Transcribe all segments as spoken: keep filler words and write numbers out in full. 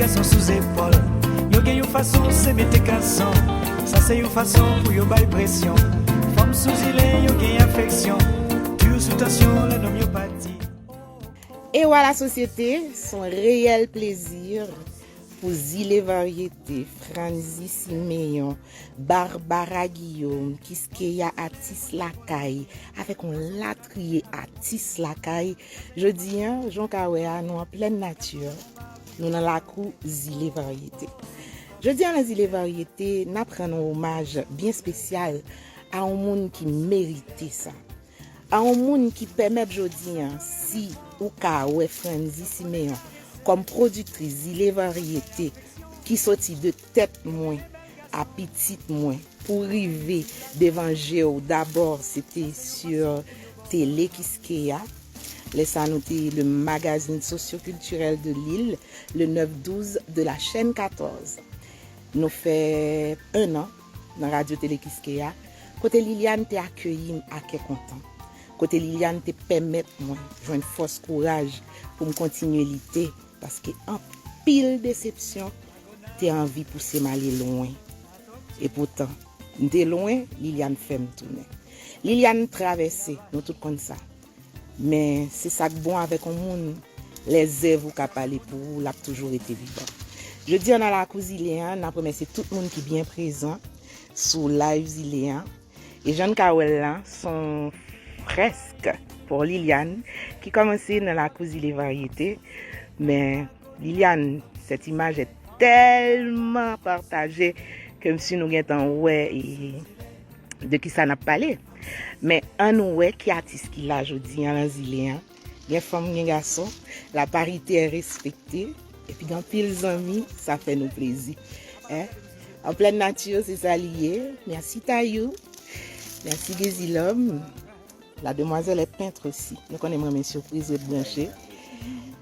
Gason sou zepòl, yo gen yon fason se mete gason. Sa se yon fason pou yo bay presyon. Fanm sou zile, yo gen afeksyon. Toujou sou tansyon, lè nonm yo pati. E wala sosyete, se yon reyèl plezi pou Zile Varyete, Franzy Siméon, Barbara Guillaume, Kiskeya atis lakay, avèk yon latriye atis lakay. Jodi a, jan w ka wè a, nou an plèn nati. Nou nan lakou Zile Varyete. Jodi a nan Zile Varyete, n ap rann yon omaj byen espesyal a yon moun ki merite sa. A yon moun ki pèmèt jodi a, si ou ka wè Franzy Siméon kòm pwodiktris Zile Varyete ki soti de tèt mwen a pitit mwen pou rive devan je w, dabò se te sur Télé Kiskeya. Lè sa nou te le magazine socio-culturel de l'île, le neuf douze de la chaîne quatorze. Nou fè en an nan Radyo Tele Kiskeya, kote Liliane te akeyi m a kè kontan. Kote Liliane te pèmèt mwen jwenn fòs kouraj pou m kontinye lite, paske anpil desepsyon te anvi pouse m ale lwen. Epoutan, m te lwen, Liliane fè m tounen. Liliane travèse, nou tout konn sa. Men se sa k bon avèk yon moun, lè zèv ou ka pale pou ou, l ap toujou rete vivan. Jodi a nan lakou Zile a, n ap remèsye tout moun ki byen prezan sou live Zile a. E jan n ka wè l la, se yon frèsk pou Liliane ki kòmanse nan lakou Zile Varyete. Men Liliane, cette image est tellement partagée ke m si nou gentan wè e de kisa n ap pale. Men ann wè ki atis ki la jodi a nan Zile a. Gen fanm, gen gason, la parité est respectée, epi gen anpil zanmi, sa fè nou plezi. Hein? An plèn nati, se sa li ye. Mèsi Tayou. Mèsi Gezilòm. La demoiselle est peintre aussi. Nou konnen m renmen sipriz, ret branche.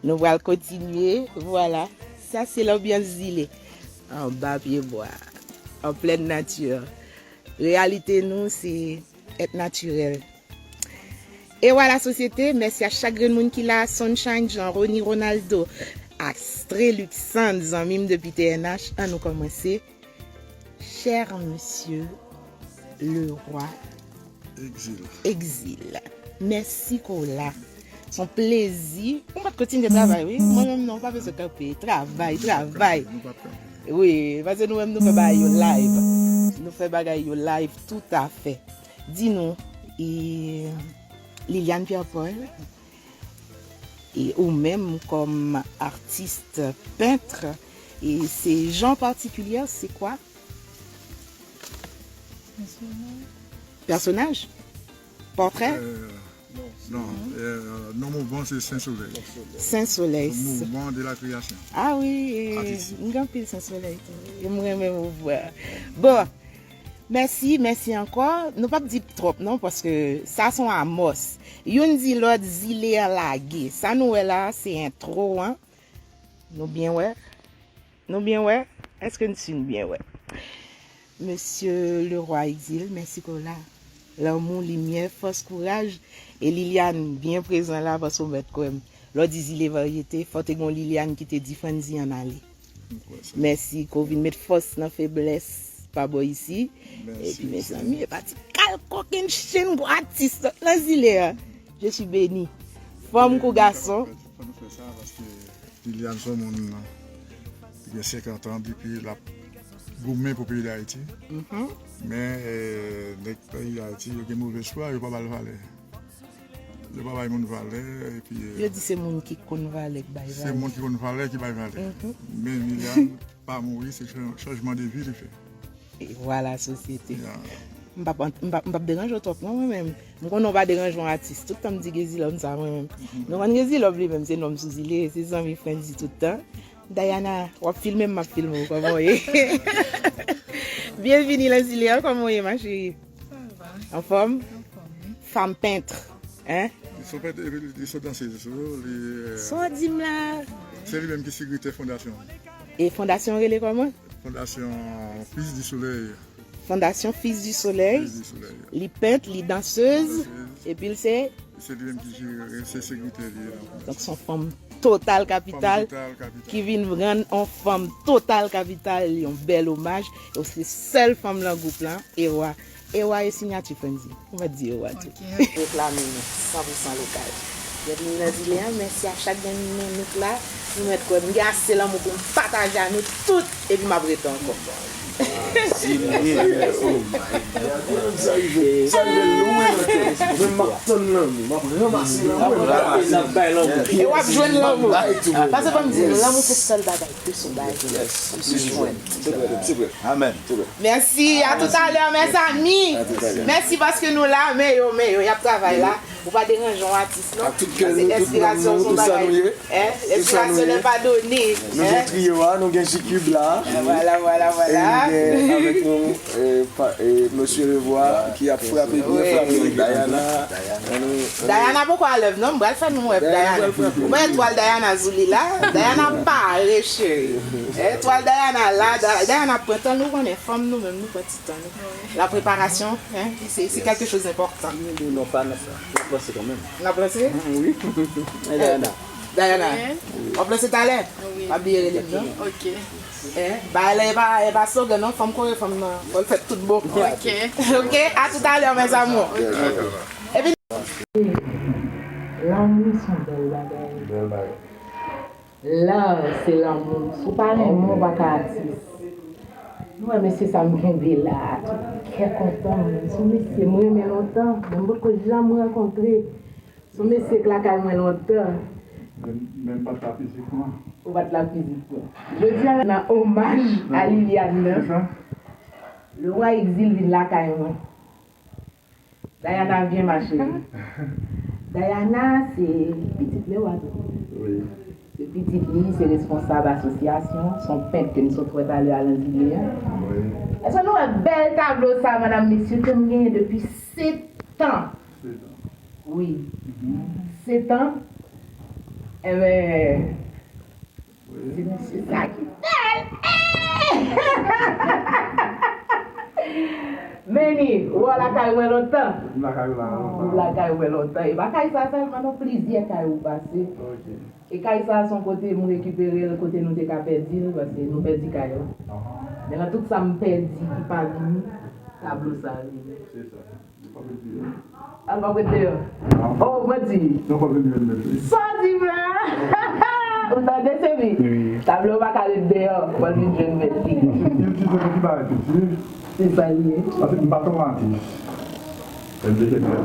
Nou pral kontinye. Vwala. Sa se lanbyans Zile. Anba pye bwa. An plèn nati. Reyalite nou, se èt natirèl. E vwala sosyete, mèsi a chak grenn moun ki la, Sunshine Jean, Rony Ronaldo, Astré Luxand, zanmi m depi T N H, ann nou kòmanse. Cher monsieur le roi Exil. Exil. Mèsi ke w la. Se yon plezi. Ou mèt kontinye travay, wi. Mwen menm non, pa bezwen kanpe. Travay, travay. Nou p ap kanpe. Wi, paske nou menm nou fè bagay yo live. Nou fè bagay yo live toutafè. Di nou, e, Liliane Pierre Paul, e ou menm kòm artiste peintre, e se jan patikilye, se kwa? Pèsonaj? Pòtrè? Euh, non, euh, non mouvman se Sen Solèy. Sen Solèy. Mouvman de la kreyasyon. Ah wi, e, m gen anpil Sen Solèy tou. E m renmen mouvman. Bon, mèsi, mèsi ankò. Nou p ap di twòp non, paske sa se yon amòs. Youn di lòt, Zile a lage. Sa nou wè la, se entwo an. Nou byen wè? Nou byen wè? Èske n si n byen wè? Mesye Leroy Exil, mèsi ke w la. Lanmou, limyè, fòs, kouraj. E Liliane, byen prezan la, paske w mèt kwè m. Lè w di Zile Varyete, fò te gen yon Liliane ki te di Franzy ann ale. Mèsi ke w vin met fòs nan feblès pa bò isi. Epi, mezanmi, e pa ti kal kokenn chenn gwo atis nan Zile a. Je suis béni. Fanm kou gason. Fò nou fè sa, paske Liliane se yon moun ki gen senkant an depi l ap goumen pou peyi Dayiti. Men, eh, nèg peyi Dayiti, yo gen move espwa, yo pa ba l valè. Yo pa bay moun valè, epi, eh, yo di se moun ki konn valè ki bay valè. Se moun ki konn valè ki bay valè. Men Liliane pa mouri, se chan-, chanjman de vi li fè. E vwala, sosyete. M p ap, m p ap, m p ap deranje w twòp, non, mwen menm. M konnen w pa deranje yon atis. Tout tan m di Gezilòm sa, mwen menm. Nou konn Gezilòm li menm, se nonm sou Zile, se zanmi Franzy tout tan. Dayana, w ap filme m, m ap filme w, kòman w ye? Byenvini nan Zile a, kòman w ye, ma chérie? Sa va. Anfòm? Anfòm, wi. Fanm pent, hein? Li se yon pent, epi li se dansez tou, li, eh, sa w di m la? Se li menm ki sekretè fondasyon. E fondasyon rele kòman? Fondasyon Fils du Soleil. Fondasyon Fils du Soleil. Fils du Soleil. Li pent, li dansez, dansez, epi l se Se li menm ki jere, se sekretè li ye. Donk, se yon fanm total kapital ki vin rann yon fanm total kapital yon bèl omaj. E se sèl fanm nan gwoup la, Ewa. Ewa e siyati Frenzy. Ou mèt di Ewa tou. Reklame nou, san pou san lokal. Byenvini nan Zile a, mèsi a chak grenn moun nou k la. Nou mèt kwè m gen ase lanmou pou m pataje a nou tout, epi m ap rete ankò. Sa rive, sa rive lwen nan kè m. Mwen, m ap tann lanmou, m ap ranmase lanmou. E w ap jwenn lanmou. Paske fò m di nou, lanmou se sèl bagay plis ou bay, plis ou jwenn. Se vre, se vre. Amèn. Mèsi, a toutalè, mèzanmi. Mèsi paske nou la, men yo, men yo, y ap travay la. Ou pa deranje yon atis, non. Ak tout kè nou, tout nanm nou, tout sa nou ye. Hein, tout sa nou ye. L'inspiration n'est pas donnée. Nou gen triyo a, nou gen J-Cube la. Voilà, voilà, voilà. E nou gen avèk nou, e, pa, e, Mesye Leroy, ki ap frape byen, frape. Dayana. Dayana poko alèv, non, m pral fè nou wè Dayana. Ou wè etwal Dayana sou li la? Dayana pare, cheri. Etwal Dayana la, Da-, Dayana pran tan, nou konnen fanm nou menm, nou pran ti tan nou. La préparation, hein, c'est, c'est quelque chose d'important. Non, pa nan sa. N ap lanse kanmenm. N ap lanse? Wi. Dayana. Dayana, w ap lanse talè? Wi. Pa bliye rele m, non? Ok. Eh, bagay la, e pa, e pa slogan, non, fanm kore fanm nan. Fò l fèt tout bon. Ok. Ok, à tout à l'heure, mes amours. Epi lanmou se yon bèl bagay. Bèl bagay. Love se lanmou. Si w pa renmen, w pa ka atis. Nou wè mesye sa m kenbe la, tout kè kontan. Se yon mesye m renmen lontan, men m potko janm rankontre. Se yon mesye k lakay mwen lontan. Men, men m pa t la fizikman. Ou pa t la fizikman. Jodi a, nan omaj a Liliane nan, Leroy Exil vin lakay mwen. Dayana byen mache. Dayana se pitit Lewa tou. Wi. Se pitit li, se responsab asosyasyon, se yon pent ke m sot wè talè a nan Zile a. Wi. Èske nou wè bèl tablo sa, madam, mesye, ke m genyen depi sèt an? Sèt an. Wi. Mhm. Sèt an. Enben, se mesye sa ki bèl. Meni, ou lakay mwen lontan. M lakay ou la lontan. Ou lakay mwen lontan. E pa kay sa sèlman, non, plizyè kay ou pase. Ok. E kay sa a se yon kote m rekipere l, kote nou te ka pèdi l, paske nou pèdi kay la. Ahan. Men nan tout sa m pèdi ki pa vini, tablo sa a vini. Se sa. Li p ap ret deyò. A, l p ap ret deyò. Non. Oh, mwen di. Non, p ap ret deyò, mèt li. Sa w di m la? Ou tande, Semi? Wi. Tablo pa ka ret deyò, fò l vin jwenn mèt li. Kilti se pou ki bagay kilti. Se sa l ye. Paske m pa t yon atis. M te chèche.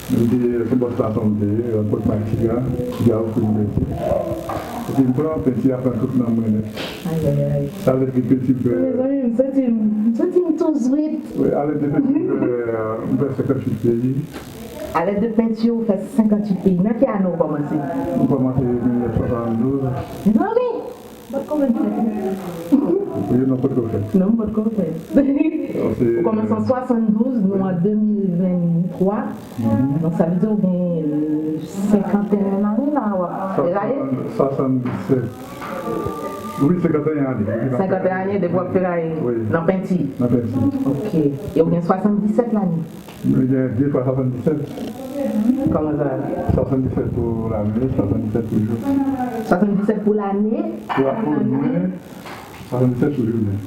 M te, se bòs la sa m te ye, rankontre ak Tiga, Tiga ofri m penti. Epi m pran penti a, pran tout nanm mwen nèt. Ayayay. Sa vle di penti vè. Mezanmi, m santi m, m santi m tou zwit. Wi, alèd de penti, m fè, m fè senkanntuit peyi. Alèd de penti, ou fè senkanntuit peyi. Nan ki ane ou kòmanse? M kòmanse mil nèf san swasanndouz. Mezanmi! Ou potko fèt. Wi, non, potko fèt. Non, m potko fèt. Ou kòmanse an swasanndouz, nou an de mil venntwa. Mhm. Donk, sa vle di ou gen senkanteyen ane la, w ap feraye? Swasanndisèt. Wi, senkanteyen ane. Senkanteyen ane depi w ap feraye. Wi. Nan penti? Nan penti. Ok. E ou gen swasanndisèt lane? Mwen gen de fwa swasanndisèt. Kòman sa? Swasanndisèt pou lane, swasanndisèt pou jou. Swasanndisèt pou lane? Pou, pou lane, swasanndisèt pou jounen.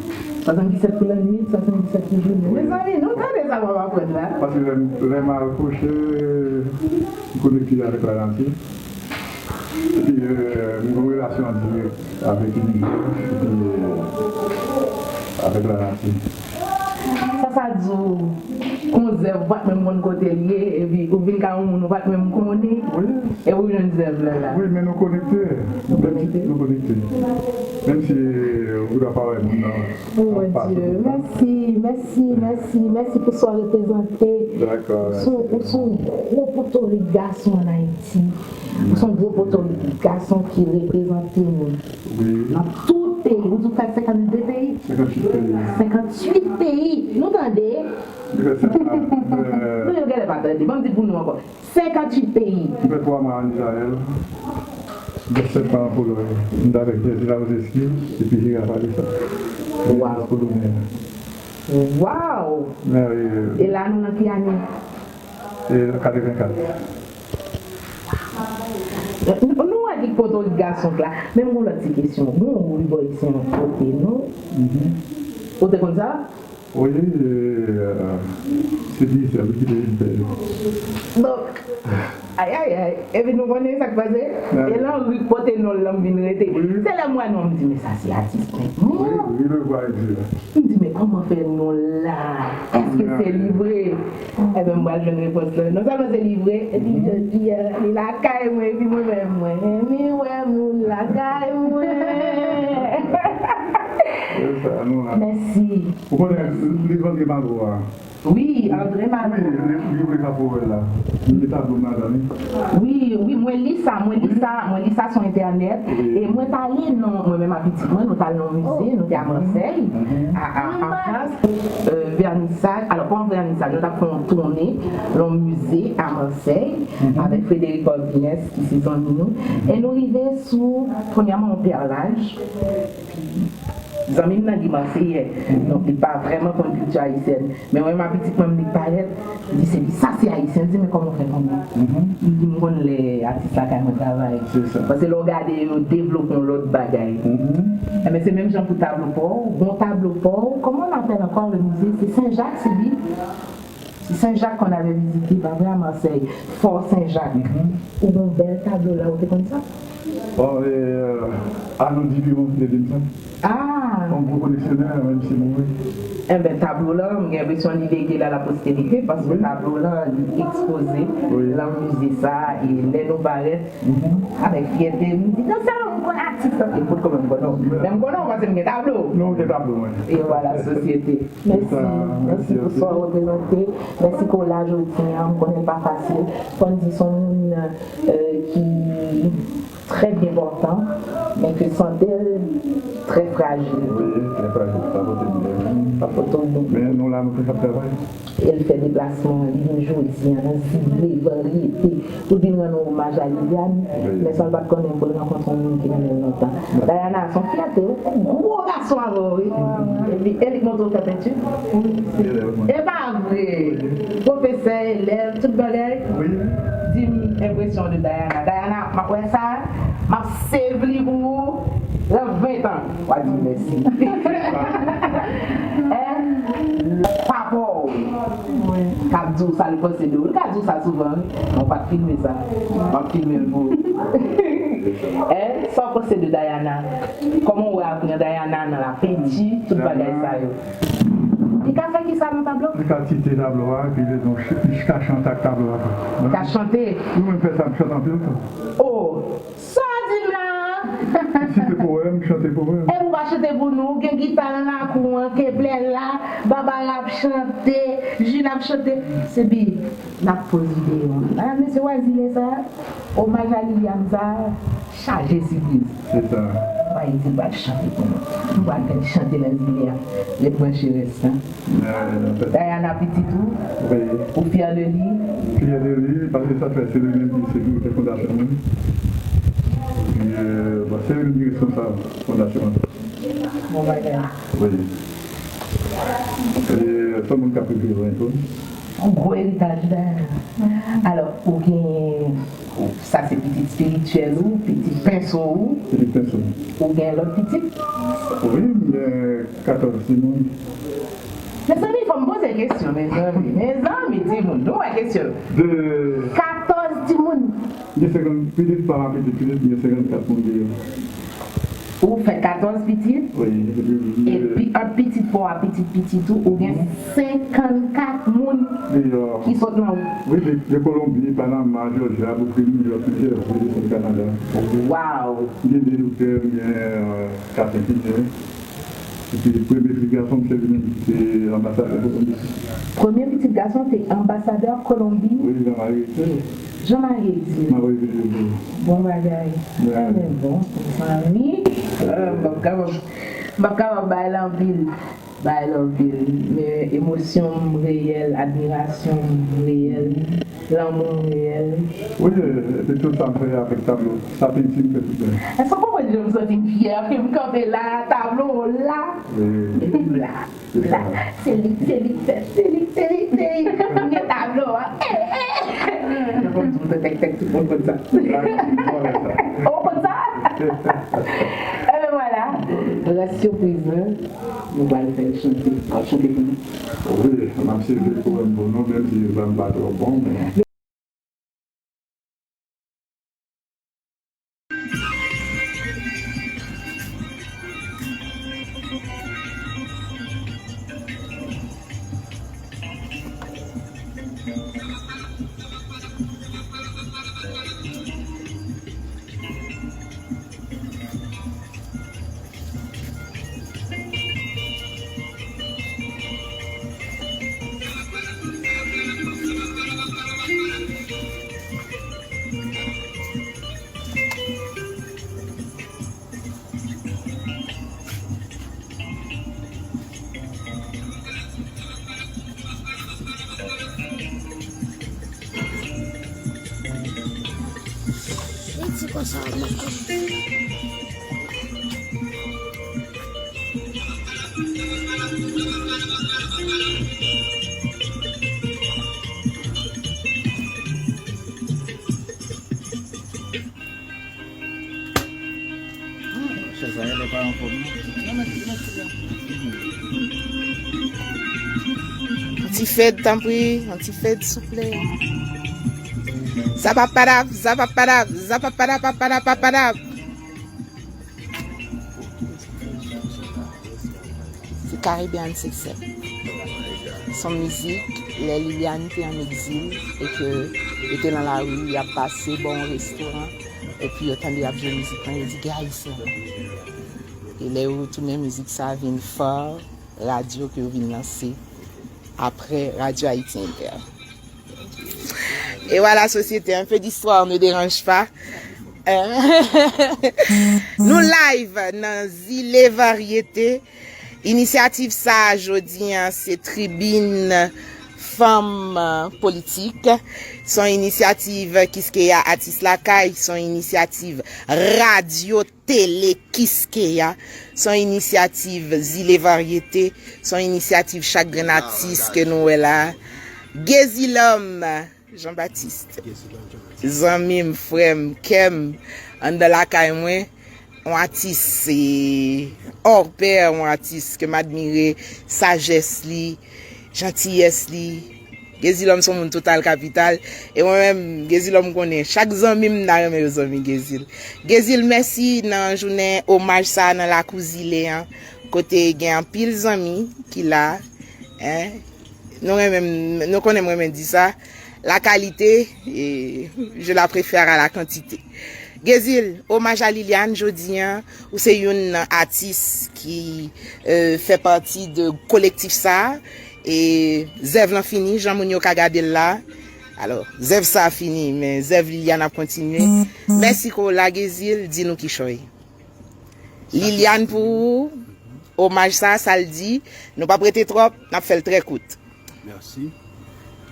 Swasanndisèt pou lannwit, swasanndisèt pou jounen. Wi. Mezanmi, nou tande sa m ap aprann la? Paske lè m, lè m al kouche, m konekte avèk lanati. Epi, euh, m gen yon relasyon dirèk avèk linivè, epi, euh, avèk lanati. Sa, sa di w, gon zèv ou pa t menm konn kote l ye, epi ou vin kay yon moun ou pa t menm konnen, wi, epi ou jwenn zèv la la. Wi, men nou konekte. Nou konekte. Nou konekte. Menm si, euh, ou ta pa wè moun nan. Oh, mon Dieu. Mèsi, mèsi, mèsi, mèsi pou sa w reprezante. Dakò, mèsi. Ou se yon gwo potorik gason ann Ayiti. Ou se yon gwo potorik gason ki reprezante nou. Wi. Nan tout peyi. Ou di w fè senkannde peyi? Senkanntuit peyi. Senkanntuit peyi. Nou tande? Mwen fè senkannde. Nou yo genlè pa tande. Ban m di pou nou ankò. Senkanntuit peyi. M fè twa mwa ann Izrayèl. M fè sèt mwa an Polòy. M t avèk Jerzy Larosieski epi Gérard Palissat. Waw. Polonè. Waw! Mèsi. E la nou nan ki ane? E, katrevenkat. Nou, nou wè ki pote gason k la. Men m gon lòt ti kesyon. Gon ribò isi an pote nou. Ou te konn sa? Wi, e, se di sèl ki te vin fè. Donk, ay, ay, ay. Epi nou konnen sa k pase? E lan ri pote non l lan m vin rete. Se lè m wè non m di, men sa se atis pent. Wi, wi, le vwa e di la. M di, men kòman fè non la? Èske se li vre? Enben, m pral jwenn repons lan. Non sèlman se li vre, epi jodi a, li lakay mwen, epi mwen menm, mwen renmen wè moun lakay mwen. Mèsi. Ou konnen, li vande Malvo a. Wi, André Malvo. Wi, li, li vle ka pou wè la. Li tablo madan li. Wi, wi, mwen li sa, mwen li sa, mwen li sa sou entènèt. E mwen t ale nan, mwen menm ak pitit mwen, nou t al nan yon mize, nou te a Marsèy, a, a, an Frans. E, vènisaj, alò, pa yon vènisaj, nou t ap fè yon toune nan yon mize a Marsèy, avèk Frédéric Corvinès, ki se zanmi nou. E nou rive sou, premyèman, yon pèlaj. Zanmi m nan, li marseyè. Donk, li pa vrèman konn kilti ayisyèn. Men mwen, m a pitit mwen, m li parèt, li di, "Se li, sa se ayisyen." M di, "Men kòman w fè konnen?" M di, "M konn lè atis lakay mwen travay." Paske lè w gade, yo devlope yon lòt bagay. Enben, se menm jan pou tablo pa w. Gon tablo pa w, comment on appelle encore le musée? Se Sen Jak, se li. C'est Saint-Jacques qu'on avait visité, pa vre, a Marseille. Fò Sen Jak. Ou gon bèl tablo la, ou te konn sa? Bon, e, Arnaud Dibiron ki te di m sa. Ah! Yon gwo koleksyonè, menm si mouri. Enben, tablo la, m gen enpresyon li lege la la posterite, paske tablo la, li ekspoze nan mize sa, e lè nou parèt, avèk fyète, m di, "Nan sa, m konn atis la." E poutko menm m konnen w. Men m konnen w paske m gen tablo. Non, m gen tablo, mwen. E vwala, sosyete. Mèsi, mèsi pou sa w reprezante. Mèsi ke w la jodi a. M konnen l pa fasil. Fò n di se yon moun, e, ki trè byen pòtan, men ke sante l trè frajil. Wi, trè frajil. Sa pote m byen. Sa pote w byen. Men nou la, nou toujou ap travay. E l fè deplasman an, li vin jodi a nan Zible, varyete. Pou l vin rann yon omaj a Liliane, men sa l pa t konnen pou l rankontre yon moun ki renmen l lontan. Diana, se yon fyète, wi. Gwo gason avè w, wi. Epi, e li k montre w fè penti? E pa vre! Pwofesè, elèv, tout bagay. Di m enpresyon w de Diana. Diana, m ap wè sa, m ap save li pou ou nan ven tan. W a di mèsi. Hein? Papa w k ap di w sa l panse de ou. Li ka di w sa souvan, wi. Mwen pa t filme sa. M ap filme l pou ou. Hein? Sa w panse de Diana? Kòman w wè avni Diana nan lapenti, tout bagay sa yo? Li ka fè ki sa nan tablo? Li ka tinte tablo a, epi li ka chante ak tablo a tou. Li ka chante? Wi, mwen fè sa, m chante anpil tou. Oh! Sa w di m la a? Site powèm, chante powèm. Epi w pa chante pou nou, ou gen gita nan lakou an, Keplè la, Babara ap chante, Jina ap chante. Sebi, n ap poze videyo an. A, mesye, w a zile sa a, omaj a Liliane sa a, chaje sipriz. Se sa. Mwen di, pral chante pou nou. Nou pral fè l chante nan zile a. Ret branche rès la. Diana pitit ou? Wi. Ou fyè de li? Fyè de li, paske sa fè se li menm ki sekirite fondasyon mwen. Epi, e, bon, se li menm ki responsab fondasyon an. Bon bagay. Wi. E, se yon moun k ap rive lwen tou. Yon gwo eritaj Diana. Alò, ou gen Ou, sa se pitit espirityèl ou, pitit penso ou. Pitit penso m. Ou gen lòt pitit? Wi, m gen katòz timoun. Mezanmi, fò m poze kesyon, mezanmi. Mezanmi, timoun, nou wè kesyon. De katòz timoun. M gen senkant, pitit pa pitit, pitit, m gen senkannkat moun deyò. Ou fè katòz pitit? Wi, epi, epi ant pitit pa w a pitit pitit ou, ou gen senkannkat moun ki sot nan ou. Wi, de, de Kolonbi, Panama, Jòjya, Brooklyn, New York, New Jersey, desann Kanada. Waw! M gen de doktè, m gen, e, kat enfimyè. Epi premye pitit gason m, se li menm ki te anbasadè Kolonbi. Premye pitit gason te anbasadè Kolonbi? Wi, Jean-Marie Etzel. Jean-Marie Etzel. M ap reveye pou ou. Bon bagay. Anben bon, mezanmi. E, m p ap kapab, m p ap kapab bay l anpil. Bay l anpil. Men emosyon m reyèl, admirasyon m reyèl, lanmou m reyèl. Wi, e, epi tout sa m fè avèk tablo. Sa penti m fè tout byen. Èske w konprann jan m santi m fyè ke m kanpe la, tablo la? Wi. Epi m la. Se li, se li k fè, se li, se li, se li. M gen tablo a. E, e, e. Konn di w tèk tèk, tout moun konn sa. Ou konn sa? Ebyen vwala. Rès sipriz lan, nou pral fè l chante. W ap chante pou nou. Wi, m ap seve powèm pou nou, menm si m pa twò bon, men. Li di konsa, mwen konn. Chèz la genlè pa anfòm, non? Yon ti fed, tanpri, yon ti fed, souple. Zapapadap, zapapadap, zapapadap, papadap, papadap. Se Caribbean Sextet. Se yon mizik, lè Liliane te an egzil e ke yo te nan lari, y ap pase bò yon restoran, epi yo tande y ap jwe mizik lan, yo di gen Ayisyen. E lè yo retounen, mizik sa vin fò radyo ke yo vin lanse apre Radio Haïti Inter. E vwala, sosyete, un peu d'histoire ne dérange pas. Nou live nan Zile Varyete. Inisyativ sa a, jodi a, se tribin fanm, euh, politik. Se yon inisyativ Kiskeya Atis Lakay, se yon inisyativ radyo tele Kiskeya, se yon inisyativ Zile Varyete, se yon inisyativ chak grenn atis ke nou wè la. Gezilòm Jean Baptiste, zanmi m, frè m, kè m, anndan lakay mwen, yon atis, e, hors pair, yon atis ke m admire, sajès li, jantiyès li. Gezilòm se yon moun total kapital. E mwen menm, Gezilòm konnen, chak zanmi m, m ta renmen yo zanmi Gezil. Gezil, mèsi nan jounen omaj sa a nan lakou Zile an, kote gen anpil zanmi ki la, en. Nou renmen, nou konnen m renmen di sa. La qualité, eh, je la préfère à la quantité. Gezil, omaj a Liliane, jodi a, ou se youn nan atis ki, euh, fè pati de kolektif sa a. E zèv lan fini, jan moun yo ka gade l la. Alò, zèv sa a fini, men zèv Liliane ap kontinye. Mèsi ke w la, Gezil, di nou kichòy. Liliane pou ou, omaj sa, sa l di, nou p ap rete twòp, n ap fè l trè kout. Mèsi.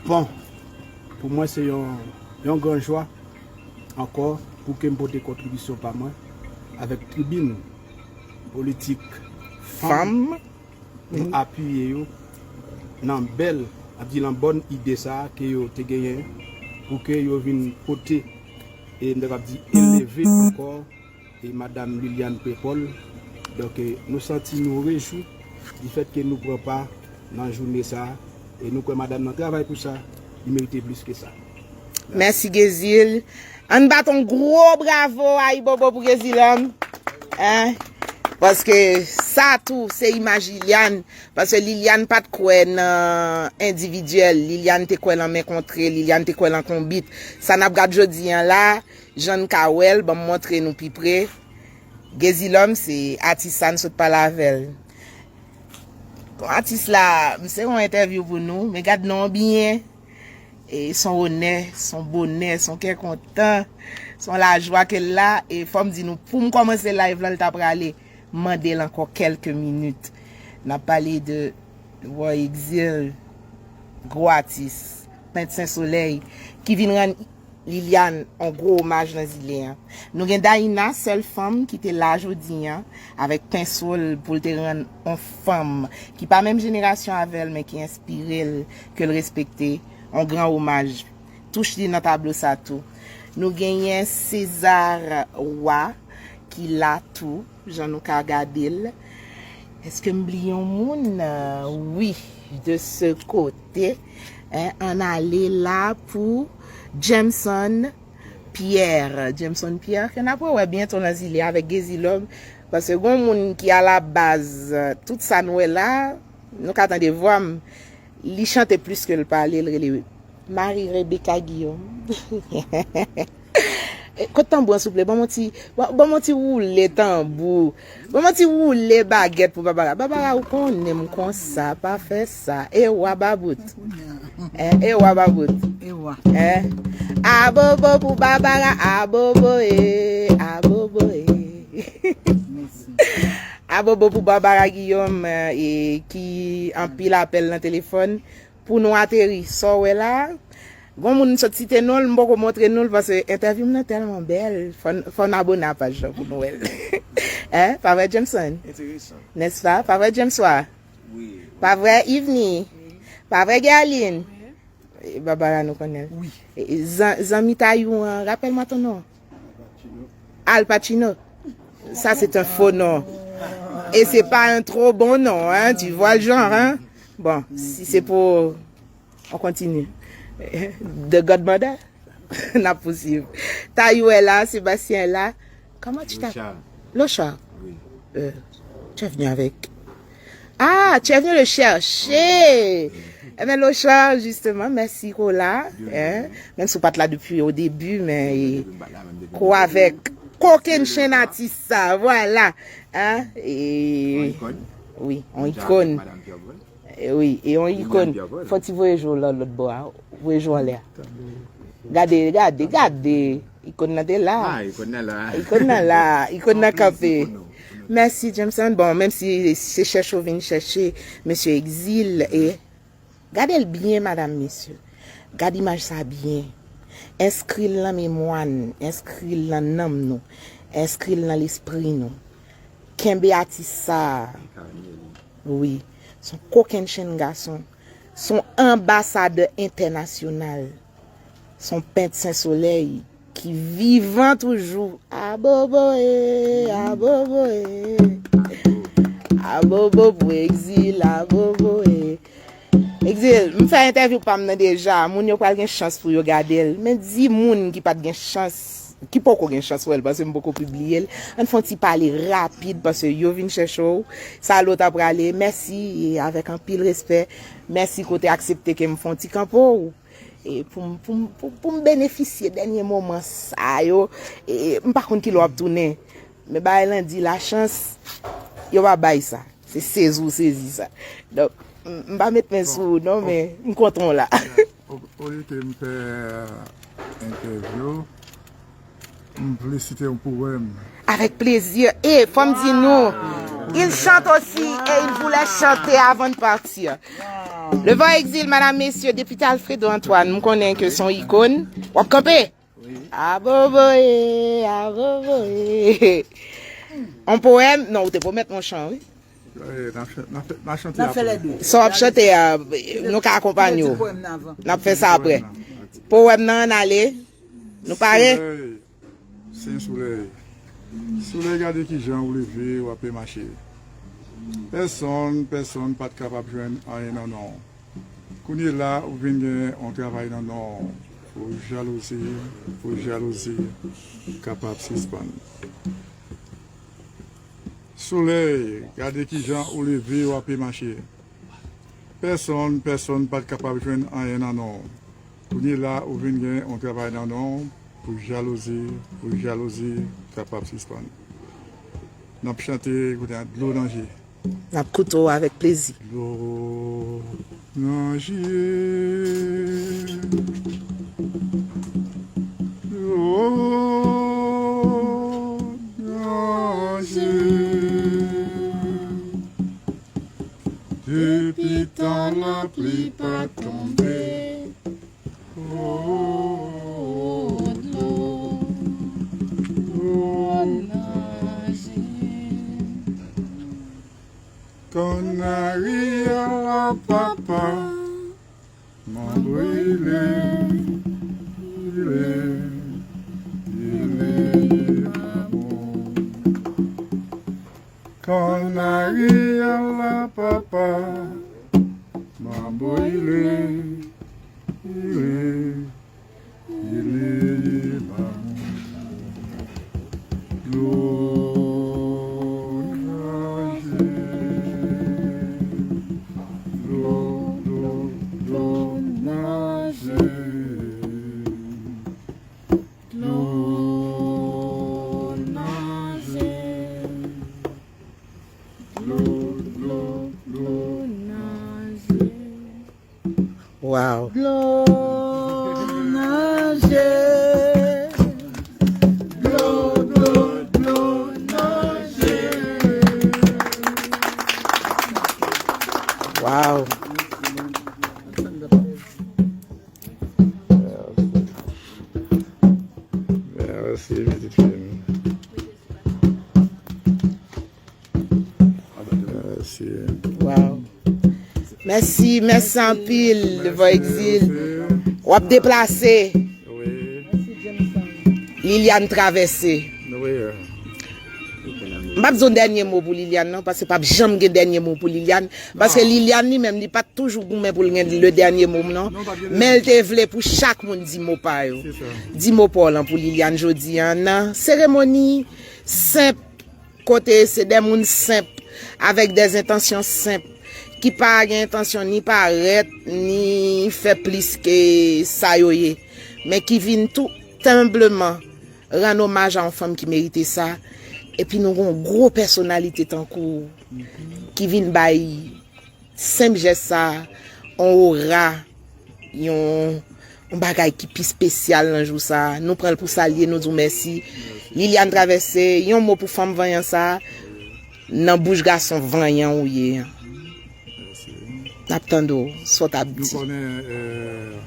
Bon, pou mwen se yon, yon gran jwa ankò pou ke m pote kontribisyon pa mwen avèk tribin politik fanm, fanm, pou apiye yo nan bèl, ap di nan bòn ide sa a ke yo te genyen pou ke yo vin pote, e m ta kab di eleve ankò e Madam Liliane Pepol. Donk, e, nou santi nou rejwi difèt ke nou pran pa nan jounen sa a. E nou kwè madanm nan travay pou sa, li merite plis ke sa. Mèsi, Gezil. Ann bat yon gwo bravo, ayibobo pou Gezilòm. Hein? Paske sa tou, se imaj Liliane. Paske Liliane pa t kwè nan endividyèl. Liliane te kwè nan men kontre. Liliane te kwè nan konbit. Sa n ap gad jodi a la, jan n ka wè l, ban m montre nou pi pre. Gezilòm, se atis sa n sot pale avè l. Bon, atis la, m se yon entèvyou pou nou, men gad non byen. E s on onè, s on bonè, s on kè kontan, s on lajwa ke l la. E fò m di nou, pou m kòmanse live lan, l ta prale. M mande l ankò kèlke minit. N ap pale de Roy Exil, gwo atis, pent Sen Solèy, ki vin rann Liliane yon gwo omaj nan zile a. Nou gen Daïna, sèl fanm ki te la jodi a, avèk penso l pou l te rann yon fanm ki pa menm jenerasyon avè l, men ki enspire l, ke l respekte, yon gran omaj. touch li nan tablo sa tou. Nou genyen César Roy ki la tou, jan nou ka gade l. Èske m bliye yon moun? Wi, de ce côté, en, ann ale la pou Jameson Pierre. Jameson Pierre, ke n ap wè byento nan zile avèk Gezilòm. Paske gon moun ki alabaz, tout sa n wè la, nou ka tande vwa m, li chante plis ke l pale, l rele Marie Rebecca Guillaume. Kot tanbou an, souple? Ban m yon ti, ban ban m yon ti woule tanbou. Ban m yon ti woule bagèt pou Babara. Babara, ou konnen m konsa, pa fè sa. E wa babout. Eh, e wa babout. E wa. Eh. Abobo pou Babara, abobo e, abobo e. Abobo pou Babara Guillaume, eh, e ki anpil apèl nan telefòn. Pou nou ateri, sa w wè la, gon moun m sot site non l, m poko montre nou l, paske entèvyou m nan tèlman bèl, fò n, fò n abone a paj la pou nou wè l. Hein? Pa vre, Jameson? Enteresan. N'est-ce pas? Pa vre, James Wa? Wi. Pa vre, Yvenet? Wi. Pa vre, Guerline? Wi. E, Babara, nou konnen l. Wi. E, e, zan-, zanmi Tayou an, rappelle-moi ton nom. Al Pacino. Ça, c'est un faux nom. Et c'est pas un trop bon nom, hein. Tu vois le genre, hein. Bon, si c'est pour, on continue. The Godmother, n ap pousuiv. Tayou est là, Sébastien est là. Comment tu t'appelles? Lochard. Lochard. Oui. Euh, tu es venu avec Ah, tu es venu le chercher. Ebyen, Lochard, justement, mèsi kou la. Hein? Menm si w pa t la depi o debi, men kou avèk kokenn chenn atis sa, vwala. Hein? E, wi, yon ikòn. E wi, e yon ikòn. Fò ti voye je w la lòt bò a. Voye je w anlè a. Gade, gade, gade. Ikòn nan te la. Ah, ikòn nan la. Ikòn nan la. Ikòn nan kanpe. Mèsi, Jameson. Bon, menm si se chèche w vin chèche mesye Exil, e gade l byen, madam, mesye. Gade imaj sa byen. Enskri l nan memwa n, enskri l nan nanm nou, enskri l nan lespri nou. Kenbe atis sa a. Wi. Se yon kokennchenn gason. Se yon anbasadè entènasyonal. Se yon pent Sen Solèy ki vivan toujou. Abobo e, abobo e. Abobo pou Exil, abobo e. Exil, m fè entèvyou pa m nan deja. Moun yo pral gen chans pou yo gade l. Men di moun ki pa t gen chans, ki poko gen chans wè l, paske m poko pibliye l. Ann fè yon ti pale rapid, paske yo vin chèche w. Sa lòt ap prale. Mèsi, e avèk anpil respè. Mèsi ke w te aksepte ke m fè yon ti kanpo w. E pou m, pou m, pou, pou m benefisye dènye moman sa yo. E m pa konn kilè w ap tounen. Men bagay lan di lachans, yo pa bay sa. Se sezi w sezi sa. Donk, m, m pa met men sou ou non, men m kontan w la. Olye ke m fè entèvyou, m vle site yon powèm. Avec plaisir. E fò m di nou, il chante aussi et il voulait chanter avant de partir. Le Vent Exil, madame, messieurs, député Alfredo Antoine, m konnen ke se yon ikòn. W ap kanpe? Abobo e, abobo e. On powèm? Non, ou te pwomèt yon chan, wi. Eh, n a fè, n a fè, n a chante apre. Sa w ap chante a, nou ka akonpanye w. N ap fè sa apre. Powèm nan, ann ale. Nou pare? Solèy, sen solèy. Solèy, gade kijan ou leve, w ape mache. Pèsonn, pèsonn pa t kapab jwenn anyen nan non w. Kounye la, ou vin gen yon travay nan non w. Fo jalouzi, fo jalouzi kapab sispann. Solèy, gade kijan ou leve, w ape mache. Pèsonn, pèsonn pa t kapab jwenn anyen nan non w. Kounye la, ou vin gen yon travay nan non w pou jalouzi, pou jalouzi kapab sispann. N ap chante, koute a, dlo nan je. N ap koute w avèk plezi. Dlo nan je. Dlo nan je. Depi tan lapli pa tonbe. O, dlo, dlo nan je. Kannari a la papa, m a brile. Dlo, dlo, dlo nan je. Wow. Mèsi, pitit fi m. Mèsi. Wow. Mèsi, mèsi anpil, Devò Exil. W ap deplase. Wi. Liliane travèse. Wi. M p ap di yon dènye mo pou Liliane, non, paske p ap janm gen dènye mo pou Liliane. Paske Liliane li menm, li pa t toujou goumen pou l gen le dènye mo, non. Men l te vle pou chak moun di mo pa yo. Di mo pa w lan pou Liliane jodi a, nan seremoni senp, kote se de moun senp, avèk de entansyon senp, ki pa gen entansyon ni parèt, ni fè plis ke sa yo ye, men ki vin tou enbleman rann omaj a yon fanm ki merite sa, epi nou gen yon gwo pèsonalite tankou w ki vin bay senp jès sa a, yon ora, yon, yon bagay ki pi espesyal nan jou sa a. Nou pran l pou sa l ye, nou di w mèsi. Liliane Traverse, yon mo pou fanm vanyan sa a, nan bouch gason vanyan ou ye an. N ap tande w, sa w t ap di. Nou konnen, eh,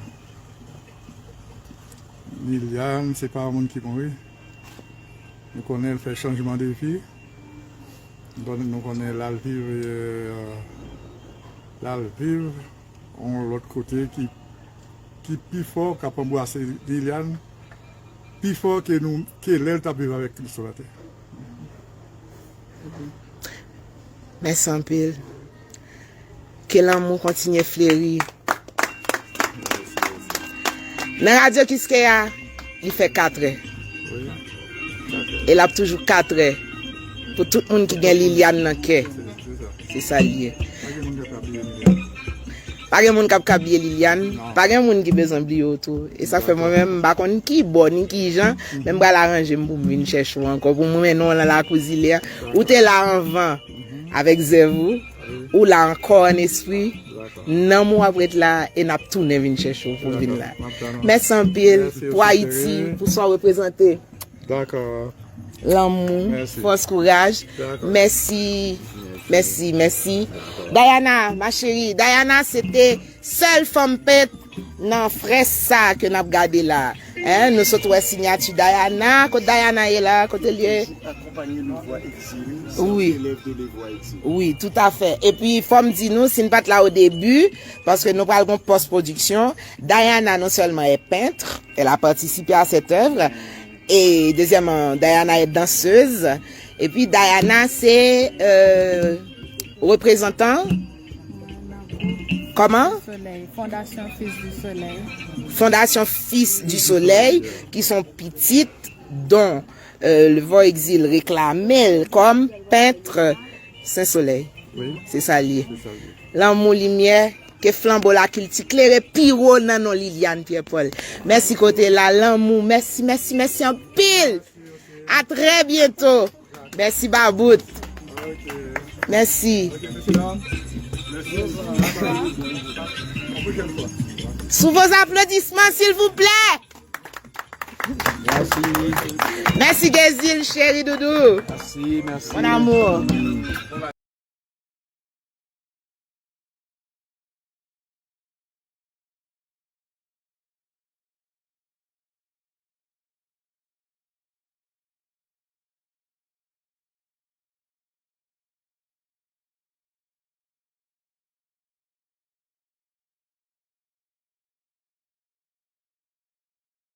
Liliane, se pa yon moun ki mouri. Nou konnen l fè chanjman de vi. Donk, nou konnen l al viv, eh, l al viv yon lòt kote ki, ki pi fò, k ap anbrase Liliane pi fò ke nou, ke lè l t ap viv avèk nou sou latè. Mèsi anpil. Ke lanmou kontinye fleri. Nan Radyo Kiskeya, li fè katrè. E l ap toujou katrè pou tout moun ki gen Liliane nan kè. Se sa l ye. Pa gen moun k ap ka bliye Liliane. Pa gen moun ki bezwen bliye w tou. E sa fè mwen menm, m pa konn ki bò ni ki jan, men m pral aranje m pou m vin chèche w ankò, pou m mennen w nan lakou Zile a. Ou te la anvan avèk zèv ou, ou la ankò an espri. Nanm ou ap ret la e n ap tounen vin chèche w pou w vin la. Mèsi anpil pou Ayiti, pou sa w reprezante. Lanmou, fòs, kouraj. Mèsi, mèsi, mèsi. Diana, ma chérie, Diana se te sèl fanm pent nan frès sa ke n ap gade la. Hein, nou sot wè siyati Diana. Kot Diana ye la? Kote l ye? Wi. Wi, toutafè. Epi, fò m di nou, si n pa t la o debi, paske nou pral gon pòs pwodiksyon, Diana non sèlman est peintre, elle a participé à cette œuvre, et deuxièmement, Diana est danseuse, epi Diana se, euh, reprezantan Kòman? Soleil, Fondation Fils du Soleil. Fondation Fils du Soleil, ki se yon pitit dont, euh, Levò Exil reklame l kòm pent Sen Solèy. Wi. Se sa l ye. Se sa l ye. Lanmou, limyè, ke flanbo lakilti klere pi wo nan non Liliane Pierre Paul. Mèsi kote la, lanmou. Mèsi, mèsi, mèsi anpil. A trè byento. Mèsi, Babout. Mèsi. Sous vos applaudissements, s'il vous plaît. Mèsi. Mèsi, Gezil, cheri doudou. Mèsi, mèsi. Mon amour.